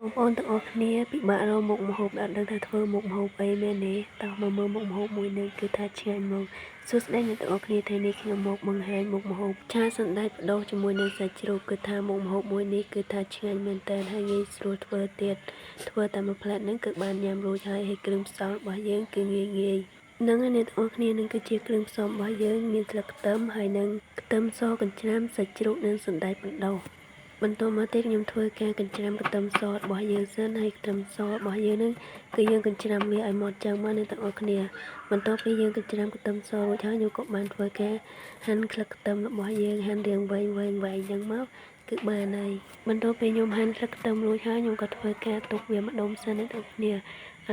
បងប្អូនទាំងអស់គ្នាពិបាករកមុខម្ហូបអត់ដឹងថាធ្វើមុខម្ហូបអីមែនទេតោះមកមើលមុខម្ហូបមួយនេះគឺថាឆ្ងាញ់មកសួស្តីអ្នកទាំងអស់គ្នាថ្ងៃនេះខ្ញុំមកបង្ហាញមុខម្ហូបឆាសណ្តែកបណ្តុះជាមួយនឹងសាច់ជ្រូកគឺថាមុខម្ហូបមួយនេះគឺថាឆ្ងាញ់មែនតើហើយងាយស្រួលធ្វើទៀតធ្វើតែមួយផ្លែតហ្នឹងគឺបានញ៉ាំរួចហើយហើយគ្រឿងផ្សំរបស់យើងគឺងាយងាយនឹងហើយអ្នកទាំងអស់គ្នានឹងគឺជាគ្រឿងផ្សំរបស់យើងមានស្លឹកខ្ទឹមហើយនឹងខ្ទឹមសកញ្ច្រាំសាច់ជ្រូកនិងសណ្តែកបណ្តុះបន្តមកទៀតខ្ញុំធ្វើការកញ្ច្រាំខ្ទឹមសរបស់យើងសិនហើយខ្ទឹមសរបស់យើងនឹងគឺយើងកញ្ច្រាំវាឲ្យម៉ត់ចឹងមកអ្នកទាំងអស់គ្នាបន្ទាប់ពីយើងកញ្ច្រាំខ្ទឹមសរួចហើយខ្ញុំក៏បានធ្វើការហាន់ស្លឹកខ្ទឹមរបស់យើងហាន់រាងវែងវែងវែងចឹងមកគឺបានហើយបន្ទាប់ពីខ្ញុំហាន់ស្លឹកខ្ទឹមរួចហើយខ្ញុំក៏ធ្វើការទុកវាម្ដុំសិនអ្នកទាំងអស់គ្នាឥ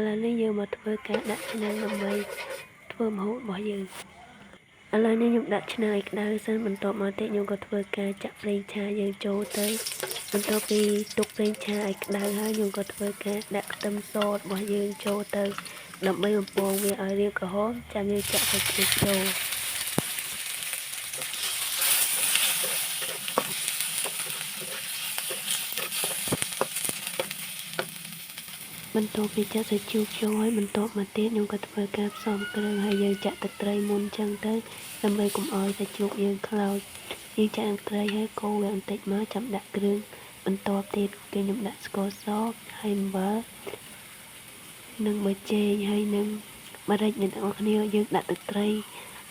ឡូវនេះយើងមកធ្វើការដាក់ឆ្នាំងដើម្បីធ្វើម្ហូបរបស់យើងឥឡូវនេះខ្ញុំដាក់ឆ្នាំងឲ្យក្តៅសិនបន្ទាប់មកទៀតខ្ញុំក៏ធ្វើការចាក់ប្រេងឆាយើងចូលទៅបន្ទាប់ពីទុកប្រេងឆាឲ្យក្តៅហើយខ្ញុំក៏ធ្វើការដាក់ខ្ទឹមសរបស់យើងចូលទៅដើម្បីបំពងវាឲ្យរាងក្រហមចាំយើងចាក់សាច់ជ្រូកចូលបន្ទាប់ពីចាក់សាច់ជ្រូកចូលហើយបន្ទាប់មកទៀតខ្ញុំក៏ធ្វើការផ្សំគ្រឿងហើយយើងចាក់ទឹកត្រីមុនចឹងទៅដើម្បីកុំឲ្យសាច់ជ្រូកយើងខ្លោចយើងចាក់ទឹកត្រីហើយកូរវាបន្តិចមកចាំដាក់គ្រឿងបន្ទាប់ទៀតគឺខ្ញុំដាក់ស្ករសហើយអំបិលនិងប៊ីចេងហើយនិងម្រេចអ្នកទាំងអស់គ្នាយើងដាក់ទឹកត្រី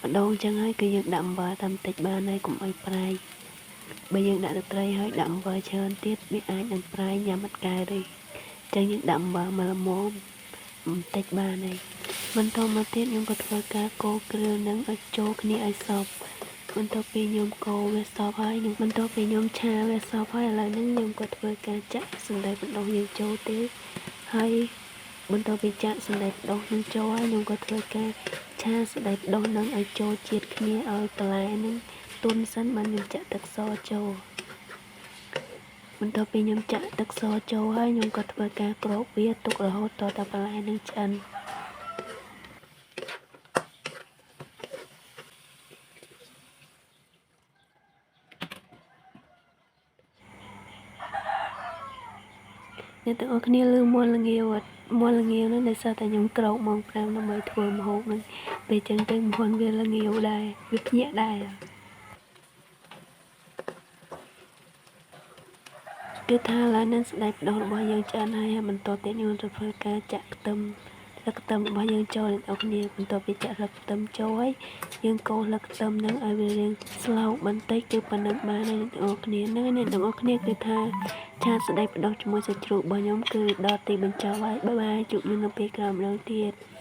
ម្ដងចឹងហើយគឺយើងដាក់អំបិលតាមតិចបានហើយកុំឲ្យប្រៃបើយើងដាក់ទឹកត្រីហើយដាក់អំបិលច្រើនទៀតវាអាចនឹងប្រៃញ៉ាំអត់កើតទេចឹងយើងដាក់អំបិលមកល្មមបន្តិចបានហើយបន្តមកទៀតខ្ញុំក៏ធ្វើការកូរគ្រឿងនឹងឲ្យចូលគ្នាឲ្យសព្វបន្ទាប់ពីខ្ញុំកូរវាសព្វហើយខ្ញុំបន្ទាប់ពីខ្ញុំឆាវាសព្វហើយឥឡូវហ្នឹងខ្ញុំក៏ធ្វើការចាក់សណ្តែកបណ្តុះយើងចូលទេហើយបន្ទាប់ពីចាក់សណ្តែកបណ្តុះនឹងចូលហើយខ្ញុំក៏ធ្វើការឆាសណ្តែកបណ្តុះនឹងឲ្យចូលជាតិគ្នាឲ្យបន្លែនឹងទន់សិនបានខ្ញុំចាក់ទឹកសចូលបន្ទាប់ពីខ្ញុំចាក់ទឹកសចូលហើយខ្ញុំក៏ធ្វើការគ្របវាទុករហូតដល់តែបន្លែនឹងឆ្អិនអ្នកទាំងអស់គ្នាលឺមាន់ល្ងាវអត់មាន់ល្ងាវហ្នឹងដោយសារតែខ្ញុំក្រោកម៉ោង5ដើម្បីធ្វើម្ហូបហ្នឹងពេលចឹងទៅមាន់វាល្ងាវដែរវាភ្ញាក់ដែរគឺថាឡើយនឹងស្ដែកប្តោះរបស់យើងឆ្អិនហើយហើយបន្តទៀតខ្ញុំទៅធ្វើការចាក់ខ្ទឹមស្លឹកខ្ទឹមរបស់យើងចូលអ្នកទាំងអស់គ្នាបន្ទាប់ពីចាក់ស្លឹកខ្ទឹមចូលហើយយើងកូរស្លឹកខ្ទឹមហ្នឹងឲ្យវារាងស្លោកបន្តិចគឺប៉ុណ្្នឹងបានហើយអ្នកទាំងអស់គ្នាហ្នឹងអ្នកទាំងអស់គ្នាគឺថាឆាស្ដែកប្តោះជាមួយសាច់ជ្រូករបស់ខ្ញុំគឺដល់ទីបញ្ចប់ហើយបាយបាយជួបគ្នានៅពេលក្រោយម្ដងទៀត។